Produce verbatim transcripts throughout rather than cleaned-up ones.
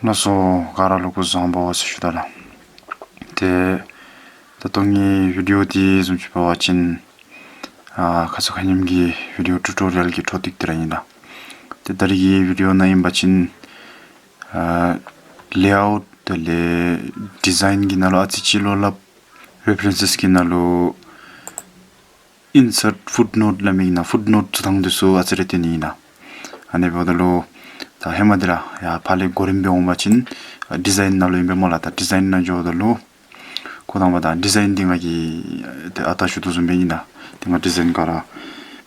ལགས་སོ། ག་ར་ལུ་སྐུ་གཟུགས་བཟང་པོ་ཟེར་ཞུ་དོ་ལགས། ཏེ་ད་ལྟོ་ངེའི་བི་ཌི་ཨོ་འདི་བཟུམ་ཅིག་འབད་བ་ཅིན་ཨ་ཁ་ཙ་ཁ་ཉིནམ་གྱི་བི་ཌི་ཨོ་ཊུ་ཊོ་རི་ཡཱལ་གྱི་འཕྲོ་འདི་དེ་ར་ཨིན་ལགས། ཏེ་ད་རིས་ཀྱི་བི་ཌི་ཨོ་ནང་ཨིན་པ་ཅིན་ཨ་ལེ་ཨའུཊ་དེ་ལས་ཌི་ཛའིན་གྱི་ནང་ལུ་ཨ་ཙི་ཅིག་ལོ་ལགཔ་རེ་ཕ་རེན་སེས་ཀྱི་ནང་ལུ་ཨིན་སརཊ་ཕུཊ་ནོཊ་སླབ་མི་ཨིན་ན། ཕུཊ་ནོཊ་བཙུགས་ཐངས་འདི་ཚུ་ཨ་ཙི་རེ་སྟོན་ནི་ཨིན་ལགས། ཨ་ནི་འབདཝ་ད་ལུ་ད་ཧེ་མ་འདི་ར་ཡར་ཕར་ལས་གོ་རིམ་སྦེ་འོང་པ་ཅིན་ཨ་ཌི་ཛའིན་ནང་ལུ་ཨིན་པས་སྨོ་ལགས། ད་ཌི་ཛའིན་ནང་འགྱོཝ་ད་ལུ་ཁོ་དང་པ་ད་ཌི་ཛའིན་འདི་ང་གིས་ཏེ་ཨ་རྟག་ཞུ་དོ་བཟུམ་སྦེ་ཨིན་ལགས། ཏེ་ང་ཌི་ཛའིན་ག་ར་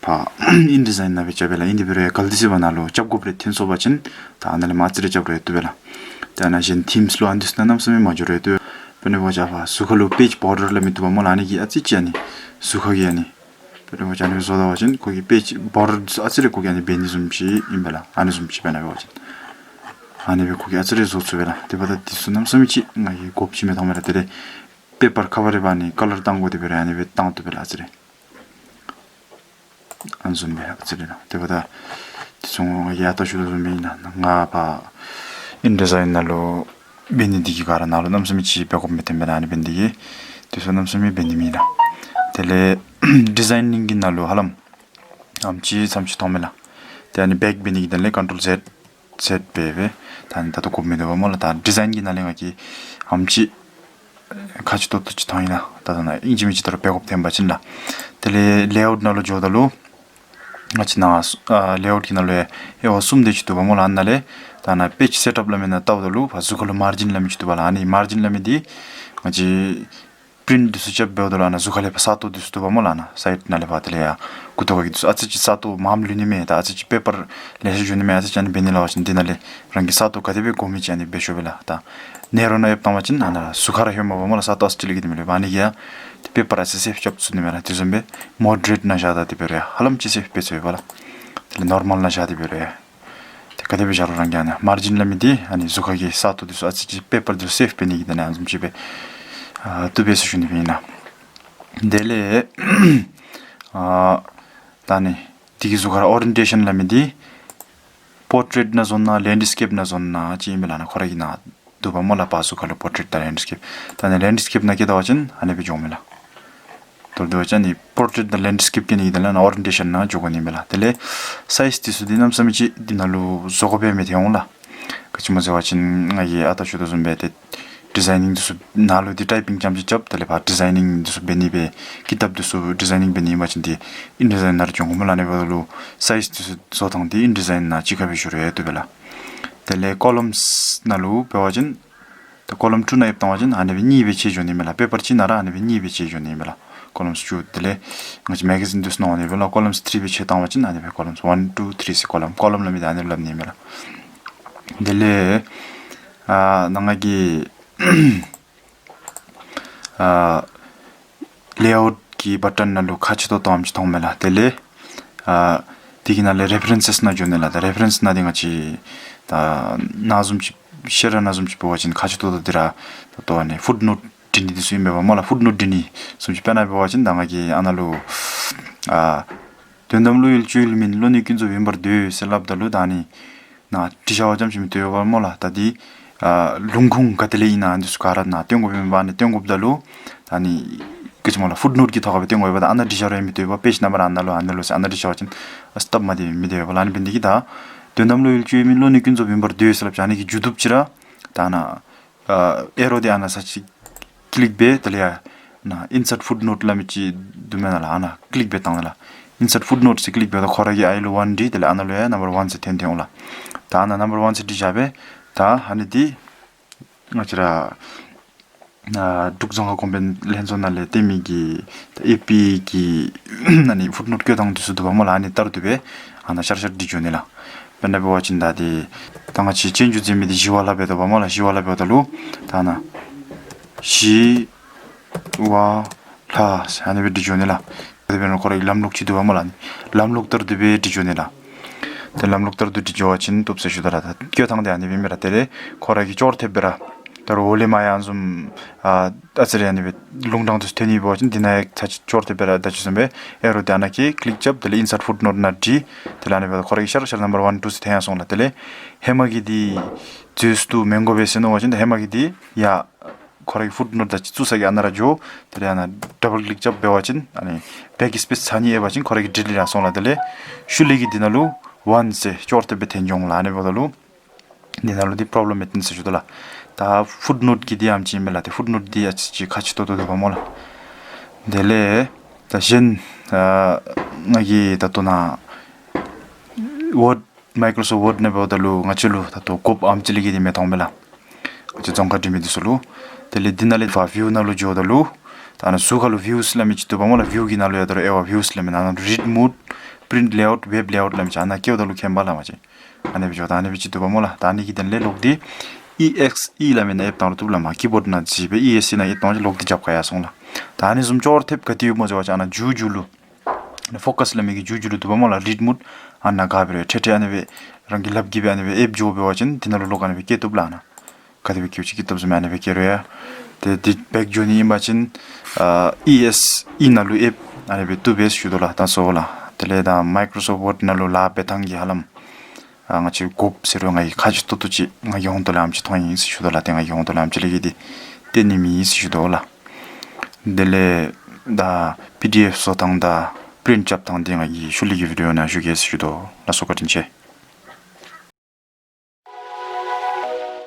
ཕར་ཨིན་ཌི་ཛའིན་ནང་སྦེ་རྐྱབ་པས་ལགས། ཨིན་དེ་འབད་རུང་གལ་ཏེ་ཟེར་བ་ནང་ལུ་རྐྱབ་དགོཔ་རེ་ཐོན་སོང་པ་ཅིན་ད་ཨ་ནཱ་ལས་མར་ཨ་ཙི་རེ་རྐྱབ་རུང་བཏུབ་པས་ལགས། ཏེ་ཨ་ནཱ་གཞན་ཐིམས་ལུ་ཨ་ནི་འདི་ཚུ་ནང་གནམ་མེད་ས་མེད་མ་འགྱོ་རུང་བཏུབ། དཔེར་ན་འབད་བ་ཅིན་ཕར་གཟུགས་ཁ་ལུ་པེཇ་བོར་ཌར་སླབ་མི་འདུག་པ་སྨོ་ལགས། ཨ་ནི་གིས་ཨ་ཙི་ཅིག་ཨ་ནི་གཟུགས་ཁ་གི་ཨ་ནི་དཔེར་ན་འབད་བ་ཅིན་ཨ་ནི་སྦེ་བཟོ་ད་པ་ཅིན་ཁོ་གི་པེཇ་བོར་ཌར་འདི་ཚུ་ཨ་ཙི་རེ་ཁོ་གིས་ཨ་ནི་འབད་ནི་བཟུམ་ཅིག་ཨིན་པས་ལགས། ཨ་ནི་བཟུམ་ཅིག་དཔེར་ན་འབད་བ་ཅིན་ཨ་ནི་སྦེ་ཁོ་གིས་ཨ་ཙི་རེ་བཟོ་ཚུགས་པས་ལགས། དེ་འབདཝ་ད་འདི་ཚུ་གནམ་མེད་ས་མེད་ཅིག་ང་གིས་དགོཔ་ཅིག་མི་མཐོང་མས་ལགས། དེ་ལས་པེ་པར་ཁ་བར་རེ་ཕར་ཨ་ནི་ཀ་ལར་བཏང་དགོ་དེ་འབད་རུང་ཨ་ནི་སྦེ་བཏང་བཏུབ་པས་ལགས། ཨ་ཙི་རེ་ཨ་ནི་བཟུམ་སྦེ་ཨ་ཙི་རེ་ལགས། དེ་འབདཝ་ད་འདི་ཚུ་ང་གིས་ཨ་རྟག་ཞུ་དོ་བཟུམ་སྦེ་ཨིན་ལགས། ང་ཕར་ཨིན་ཌི་ཛའིན་ནང་ལུ་འབད་ནི་འདི་གིས་ག་ར་ནང་ལུ་གནམ་མེད་ས་མེད་ཅིག་འབད་དགོཔ་མི་ཐོན་པས་ལགས། ཨ་ནི་འབད་ནི་འདི་གིས་འདི་ཚུ་གནམ་མེད་ས་མེད་འབད་ནི་མེད་ལགས། དེ་ལས་ཌི་ཛའིན་ནིང་གི་ནང་ལུ་ཧ་ལམ་ཨམ་ཅིག་ཙམ་ཅིག་མཐོངམ་མས་ལགས། ཏེ་ཨ་ནི་བེག་འབད་ནི་གི་དོན་ལས་ཀོན་ཊོལ་ཛེཌ་ཛེཌ་འབད་སྦེ་ད་ཨ་ནི་ད་ལྟོ་དགོཔ་མིན་འདུག་པ་སྨོ་ལགས། ད་ཌི་ཛའིན་གྱི་ནང་ལས་ང་གིས་ཨམ་ཅིག་ཁག་ཆེ་ཏོག་ཏོ་ཅིག་མཐོང་ཡི་ལགས། ད་ད་ནཱ་ཨིན་ཅི་མིན་ཅི་ད་རུང་འབད་དགོཔ་ཐོན་པ་ཅིན་ལགས། དེ་ལས་ལེ་ཨའུཊ་ནང་ལུ་འགྱོཝ་ད་ལུ་ང་བཅས་ནཱ་ཨ་ལེ་ཨའུཊ་གི་ནང་ལུ་ཡང་དབྱེ་བ་གསུམ་དེ་ཅིག་འདུག་པ་སྨོ་ལགས། ཨ་ནཱ་ལས་ད་ནཱ་པེཇ་སེཊ་ཨཔ་སླབ་མི་ནང་བལྟཝ་ད་ལུ་ཕར་གཟུགས་ཁ་ལུ་མར་ཇིན་སླབ་མི་ཅིག་འདུག་པ་ལགས། ཨ་ནི་མར་ཇིན་སླབ་མི་འདི་ང་བཅས་པི་རིནཊ་འདི་ཚུ་རྐྱབ་འབདཝ་ད་ལུ་ཨ་ནཱ་གཟུགས་ཁ་ལས་ཕར་ས་སྟོང་འདི་ཚུ་འདུག་པ་སྨོ་ལགས། ཨ་ནཱ་སའིཌ་ནང་ལས་ཕར་དེ་ལས་ཡར་མགུ་ཏོ་ཁ་གི་འདི་ཚུ་ཨ་ཙི་ཅིག་ས་སྟོང་མངམ་ལུས་ནི་མས། ད་ཨ་ཙི་ཅིག་པེ་པར་ལེ་ཤ་འགྱོ་ནི་མས། ཨ་ཙི་ཅིག་ཨ་ནི་འབད་ནི་སླབ་པ་ཅིན་འདི་ནང་ལས་རང་གི་ས་སྟོང་ག་དེ་སྦེ་དགོ་མི་ཅིག་ཨ་ནི་འབད་ཤོག་པས་ལགས། ད་ནེ་རོ་ནང་ཡར་བཏང་པ་ཅིན་ཨ་ནཱ་གཟུགས་ཁར་ར་ལྷོདཔ་སྨོ་ལགས། ས་སྟོང་ཨ་ཙི་ཅིག་ལུས་ནི་མས་ལགས། ཨ་ནི་གིས་ཡང་ཏེ་པེ་པར་ཨ་ཙི་སེབ་རྐྱབ་ཚུགས་ནི་མས་ལགས། དེ་བཟུམ་སྦེ་མོ་ཌེ་རེཊ་ནང་བཞག་ད་དེ་འབད་རུང་ཡང་ཧ་ལམ་ཅིག་སེབ་འབད་ཚུགས་པས་ལགས། དེ་ལས་ནོར་མལ་ནང་བཞག་དེ་འབད་རུང་ཡང་ཏེ་ག་དེ་སྦེ་བཞག་རུང་རང་གིས་ཨ་ནི་མར་ཇིན་སླབ་མི་འདི་ཨ་ནི་གཟུགས་ཁ་གི་ས་སྟོང་འདི་ཚུ་ཨ་ཙི་ཅིག་པེ་པར་འདི་ཚུ་སེབ་འབད་ནི་གི་དོན་ལས་ཨ་ནི་བཟུམ་ཅིག་སྦེ་ཨ་བཏུབ་པས་ཟེར་ཞུ་ནི་སྦེ་ཨིན་ལགས། དེ་ལས་ཨ་ད་ཨ་ནི་འདི་གི་གཟུགས་ཁར་ཨོ་རི་ཡེན་ཊེ་ཤཱན་སླབ་མི་འདི་པོར་ཊེཊ་ནང་བཟོ་ན་ལེནཌ་སི་ཀེཔ་ནང་བཟོ་ན་ཅིག་ཨིན་པས་ལགས། ཨ་ནཱ་ཁོ་ར་གི་ནང་འདུག་པ་སྨོ་ལགས། ཕར་གཟུགས་ཁ་ལུ་པོར་ཊེཊ་དང་ལེནཌ་སི་ཀེཔ། ད་ཨ་ནི་ལེནཌ་སི་ཀེཔ་ནང་བཀལ་ད་པ་ཅིན་ཨ་ནི་སྦེ་འགྱོཝ་མས་ལགས། མདོར་བསྡུ་བ་ཅིན་ཨ་ནི་པོར་ཊེཊ་དང་ལེནཌ་སི་ཀེཔ་བཀལ་ནི་གི་དོན་ལས་ཨ་ནཱ་ཨོ་རི་ཡེན་ཊེ་ཤཱན་ནང་འགྱོ་དགོ་ནི་མས་ལགས། དེ་ལས་སའིཛ་འདི་ཚུ་འདི་གནམ་མེད་ས་མེད་ཅིག་འདི་ནང་ལུ་བཟོ་དགོཔ་སྦེ་མི་ཐོན་འོང་ལགས། ག་ཅི་སྨོ་ཟེར་བ་ཅིན་ང་གིས་ཨ་རྟག་ཞུ་དོ་བཟུམ་སྦེ་ཏེ་ཌི་ཛའི་ནིང་འདི་ཚུ་ནང་ལུ་འདི་ཊའི་པིང་རྐྱངམ་ཅིག་རྐྱབ། དེ་ལས་ཕར་ཌི་ཛའི་ནིང་འདི་ཚུ་འབད་ནི་སྦེ་ཀི་ཏབ་འདི་ཚུ་ཌི་ཛའི་ནིང་འབད་ནི་ཨིན་པ་ཅིན་འདི་ཨིན་ཌི་ཛའིན་ནང་ར་འགྱོ་དགོ་སྨོ་ལགས། ཨ་ནི་འབདཝ་ད་ལུ་སའིཛ་འདི་ཚུ་བཟོ་ཐངས་འདི་ཨིན་ཌི་ཛའིན་ནང་གཅིག་ཁར་སྦེ་ཞུ་རུང་བཏུབ་པས་ལགས། དེ་ལས་ཀོ་ལམས་ནང་ལུ་འབད་བ་ཅིན་ད་ཀོ་ལམ་ཊུ་ནང་ཡར་བཏང་བ་ཅིན་ཨ་ནི་སྦེ་གཉིས་སྦེ་ཕྱེ་འགྱོ་ནི་མས་ལགས། པེ་པར་གཅིག་ནང་ར་ཨ་ནི་སྦེ་གཉིས་སྦེ་ཕྱེ་འགྱོ་ནི་མས་ལགས། ཀོ་ལམས་བཅུ། དེ་ལས་ང་བཅས་མེ་ག་ཛིན་འདི་ཚུ་ནང་འོང་ནི་སྦེ་ལགས། ཀོ་ལམས་ཐི་རི་སྦེ་ཕྱེ་བཏང་བ་ཅིན་ཨ་ནི་སྦེ་ཀོ་ལམས་ཝན་ཊུ་ཐི་རི་ཟེར་ཀོ་ལམ་ཀོ་ལམ་སླབ་མི་འདི་ཨ་ནི་སླབ་ནི་མས་ལགས། དེ་ལས་ཨ་ནཱ་ང་གིས་ཨ་ལེ་ཨའུཊ་གི་བ་ཊོན་ནང་ལུ་ཁག་ཆེ་ཏོག་ཏོ་ཨམ་ཅིག་མཐོངམ་མས་ལགས། དེ་ལས་ཨ་འདི་གི་ནང་ལས་རེ་ཕ་རེནསི་ནང་འགྱོ་ནི་ལགས། ད་རེ་ཕ་རེནསི་ནང་འདི་ང་བཅས་ད་ནཱ་བཟུམ་ཅིག་ཤེས་ར་ནཱ་བཟུམ་ཅིག་འབད་བ་ཅིན་ཁག་ཆེ་ཏོག་ཏོ་འདི་ར་ད་ལྟོ་ཨ་ནི་ཕུཊ་ནོཊ་འབྲི་ནི་འདི་ཚུ་ཨིན་པས་པ་སྨོ་ལགས། ཕུཊ་ནོཊ་འབྲི་ནི་བཟུམ་ཅིག་དཔེར་ན་འབད་བ་ཅིན་ད་ང་གིས་ཨ་ནཱ་ལུ་ཨ་དོན་དམ་བློ་ཡུལ་སྤྱོད་ཡུལ་མིན། བློ་ནི་ཀུན་རྫོབ་ཡིན་པར་འདོད་ཟེར་སླབ་ད་ལུ་ད་ཨ་ནི་ནཱ་འབྲི་བཞག་པ་ཙམ་ཅིག་མི་བཏུབ་པས་པ་སྨོ་ལགས། ད་འདི་ཨ་ལུང་ཁུངས་ག་ཏེ་ལས་ཨིན་ན་འདི་ཚུ་ག་ར་ནཱ་སྟོན་དགོཔ་ཨིན་པས། ཨ་ནི་སྟོན་དགོཔ་ད་ལུ་ད་ཨ་ནི་ག་ཅི་སྨོ་ལགས་ཕུཊ་ནོཊ་གི་ཐོག་ཁར་སྦེ་སྟོན་དགོ་པས། ད་ཨ་ནཱ་འབྲི་བཞག་རུང་མི་བཏུབ་པས། པེཇ་ནམ་བར་ཨ་ནཱ་ལུ་ཨ་ནཱ་ལུ་ཟེར་ཨ་ནཱ་འབྲི་བཞག་པ་ཅིན་ཨ་སྟབས་མ་བདེ་མི་བདེ་བས་པ་ལགས། ཨ་ནི་འབད་ནི་འདི་གིས་ད་དོན་དམ་བློ་ཡུལ་སྤྱོད་ཡུལ་མིན། བློ་ནི་ཀུན་རྫོབ་ཡིན་པར་འདོད་ཟེར་སླབ་ཅི། ཨ་ནི་གི་མཇུག་བསྡུ་ཅིག་ར་ད་ཨ་ནཱ་ཨ་ཨེ་རོ་འདི་ཨ་ནཱ་ས་ཅིག་ཀི་ལིཀ་འབད། དེ་ལས་ཡར་ནཱ་ཨིན་སརཊ་ཕུཊ་ནོཊ་སླབ་མི་ཅིག་འདུག་མེན་ན་ལགས། ཨ་ནཱ་ཀི་ལིཀ་འབད་བཏང་ནི་ལགས། ཨིན་སརཊ་ཕུཊ་ནོཊ་ཟེར་ཀི་ལིཀ་འབདཝ་ད་ཁོ་ར་གི་ཨའི་ལུ་ཝན་འབྲི། དེ་ལས་ཨ་ནཱ་ལུ་ཡང་ནམ་བར་ཝན་ཟེར་ཐོན་ཐོན་འོང་ལགས། ད་ཨ་ནཱ་ནམ་བར་ཝན་ཟེར་འབྲི་བཞག་པས། ད་ཨ་ནི་འདི་ང་བཅས་ར་ཨ་འབྲུག་རྫོང་ཁ་གོང་འཕེལ་ལྷན་ཚོགས་ནང་ལས་སྟོན་མི་གི་ཨེ་པི་གི་ཨ་ནི་ཕུཊ་ནོཊ་བཀོད་ཐངས་འདི་ཚུ་འདུག་པ་སྨོ་ལགས། ཨ་ནི་ལྟར་དུ་སྦེ་ཨ་ནཱ་ཤར་ཤར་འབྲི་འགྱོ་ནི་ལགས། དཔེར་ན་འབད་བ་ཅིན་ད་འདི་ད་ང་བཅས་སྤྱོད་འཇུག་མཛད་མི་འདི་ཞི་བ་ལྷ་འབདཝ་ད་པ་སྨོ་ལགས། ཞི་བ་ལྷ་འབདཝ་ད་ལུ་ད་ཨ་ནཱ་ཞི་བ་ལྷ་ཟེར་ཨ་ནི་སྦེ་འབྲི་འགྱོ་ནི་ལགས། དེ་འབད་ན་ཁོ་རའི་ལམ་ལུགས་ཅིག་འདུག་པ་སྨོ་ལགས། ཨ་ནི་ལམ་ལུགས་ལྟར་དུ་སྦེ་འབྲི་འགྱོ་ནི་ལགས། ཏེ་ལམ་ལུགས་ལྟར་དུ་འབྲི་འགྱོ་བ་ཅིན་བཏུབ་ཟེར་ཞུ་དོ་ལགས། ད་བཀོད་ཐངས་འདི་ཨ་ནི་སྦེ་ཨིན་པས་ལགས། དེ་ལས་ཁོ་ར་གི་ཅོག་འཐདཔ་སྦེ་ར་ ད་རུང་འོག་ལས་མར་ཡར་བཟུམ་ཨ་ཨ་ཙི་རེ་ཨ་ནི་སྦེ་ལུང་དྲངས་ཏེ་ཐོན་ནི་འབད་བ་ཅིན་འདི་ནང་ཡང་ཚར་གཅིག་ཅོག་འཐདཔ་སྦེ་ར་ད་ཅི་བཟུམ་སྦེ་ཨེ་རོ་འདི་ཨ་ནཱ་གི་ཀི་ལིཀ་རྐྱབ། དེ་ལས་ཨིན་སརཊ་ཕུཊ་ནོཊ་ནང་འབྲི། དེ་ལས་ཨ་ནི་སྦེ་ཁོ་ར་གི་ཤར་ཤར་ནམ་བར་ཝན་ཊུ་ཟེར་འཐོན་ཡར་སོང་ལགས། དེ་ལས་ཧེ་མ་གི་འདི་འཛོལ་སུ་མི་དགོ་པས་ཟེར་མནོ་བ་ཅིན་ད་ཧེ་མ་གི་འདི་ཡར་ཁོ་ར་གི་ཕུཊ་ནོཊ་ད་ཅི་བཙུགས་ས་གི་ཨ་ནཱ་ར་འགྱོ། དེ་ལས་ཨ་ནཱ་ཌབ་བལ་ཀི་ལིཀ་རྐྱབ་འབད་བ་ཅིན་ཨ་ནི་བེཀ་སི་པེསི་ཚར་གཉིས་ཨེབ་པ་ཅིན་ཁོ་ར་གིས་ཌི་ལིཊ་ཡར་སོང་ལགས། དེ་ལས་ཤུལ་ལས་ཀྱི་འདི་ནང་ལུ་ཝན་ཟེར་ཅོག་འཐདཔ་སྦེ་འཐོན་འོང་ལགས། ཨ་ནི་འབདཝ་ད་ལུ་འདི་ནང་ལུ་འདི་པོརོབ་ལེམ་མེད་ཏེ་ཟེར་ཞུ་དོ་ལགས། ད་ཕུཊ་ནོཊ་གི་འདི་ཨ་ནེམ་ཅིག་ཨིན་མས་ལགས། ཏེ་ཕུཊ་ནོཊ་འདི་ཨ་ཙི་ཅིག་ཁག་ཆེ་ཏོག་ཏོ་འདུག་པ་སྨོ་ལགས། དེ་ལས་ད་གཞན་ཨ་ང་གིས་ད་ལྟོ་ནཱ་ཝརཌ་མའི་ཀོརོ་སོཕཊ་ཝརཌ་ནང་འབདཝ་ད་ལུ་ང་བཅས་ལུ་ད་ལྟོ་དགོཔ་ཨ་ནེམ་ཅིག་ལས་ཀྱི་འདི་མི་མཐོང་མས་ལགས། ང་བཅས་རྫོང་ཁ་འབྲི་མི་འདི་ཚུ་ལུ། དེ་ལས་འདི་ནང་ལས་ཕར་ཝིའུ་ནང་ལུ་འགྱོཝ་ད་ལུ་ད་ཨ་ནཱ་ཟུར་ཁ་ལུ་ཝིའུསི་སླབ་མི་ཅིག་འདུག་པ་སྨོ་ལགས། ཝིའུ་གི་ནང་ལུ་ཡར་ད་རུང་ཨེ་ཝ་ཝིའུསི་སླབ་མི་ནང་ན་རིཌ་མོཌ་པིརིནཊ་ལེ་ཨའུཊ་ཝེབ་ལེ་ཨའུཊ་སླབ་མི་ཅིག་ཨ་ནཱ་བཀལཝ་ད་ལུ་མཁྱེན་པས་ལགས། ང་བཅས་ཨ་ནི་སྦེ་འགྱོཝ་ད་ཨ་ནི་སྦེ་ཅིག་འདུག་པ་སྨོ་ལགས། ད་ཨ་ནི་གི་དོན་ལས་ལོག་སྟེ་ཨི་ཨེགསི་ཨི་སླབ་མི་ནང་ཨེབ་བཏང་རུང་བཏུབ་ལགས། མར་ཀི་བོརཌ་ནང་གཟིགས་སྦེ་ཨི་ཨེགསི་ཨི་ནང་ཨེབ་བཏང་ཅིག་ལོག་སྟེ་རྒྱབ་ཁར་ཡར་སོང་ལགས། ད་ཨ་ནི་བཟུམ་ཅོག་འཐདཔ་ག་ཏེ་ཡོདཔ་སྨོ་ཟེར་བ་ཅིན་ཨ་ནཱ་མཇུག་མཇུག་ལུ་ཕོ་ཀསི་སླབ་མི་གི་མཇུག་མཇུག་ལུ་འདུག་པ་སྨོ་ལགས། རིཌ་མོཌ་ཨ་ནཱ་ག་འབད་རུང་ཐད་ཐད་ཨ་ནི་སྦེ་རང་གིས་ལགཔ་གིས་སྦེ་ཨ་ནི་སྦེ་ཨེབ་འགྱོ་འབད་བ་ཅིན་འདི་ནང་ལུ་ལོག་ཨ་ནི་སྦེ་བཀལ་བཏུབ་ལགས། ཨ་ནཱ་ག་དེ་སྦེ་བཀལཝ་ཅིག་བཀལ་བཏུབ་བཟུམ་ཨ་ནི་སྦེ་བཀལ་རུང་ཡང་། ཏེ་འདི་བེཀ་འགྱོ་ནི་ཨིན་པ་ཅིན་ཨ་ཨི་ཨེགསི་ཨི་ནང་ལུ་ཨེབ་ཨ་ནི་སྦེ་བཏུབ་པས་ཟེར་ཞུ་དོ་ལགས། ད་སོ་ལགས། དེ་ལས་ད་མའི་ཀོརོ་སོཕཊ་ཝརཌ་ནང་ལུ་ལཱ་འབད་ཐངས་ཀྱི་ཧ་ལམ་ཨ་ང་བཅས་དགོཔ་ཟེར་རུང་ང་གིས་ཁག་ཆེ་ཏོག་ཏོ་ཅིག་ང་གི་ཧོང་ཏོ་ལས་ཨ་ནེམ་ཅིག་མཐོང་ཡི་ཟེར་ཞུ་དོ་ལགས། ཏེ་ང་གི་ཧོང་ཏོ་ལས་ཨ་ནེམ་ཅིག་ལས་ཀྱི་འདི་སྟོན་ནི་མེད་ཟེར་ཞུ་དོ་ལགས། དེ་ལས་ད་པི་ཌི་ཨེཕ་བཟོ་ཐངས་དང་པིརིནཊ་རྐྱབ་ཐངས་འདི་ང་གིས་ཤུལ་ལས་ཀྱི་བི་ཌི་ཨོ་ནང་ཞུ་གེ་ཟེར་ཞུ་དོ་ལགས། ལགས་སོ། བཀའ་དྲིན་ཆེ།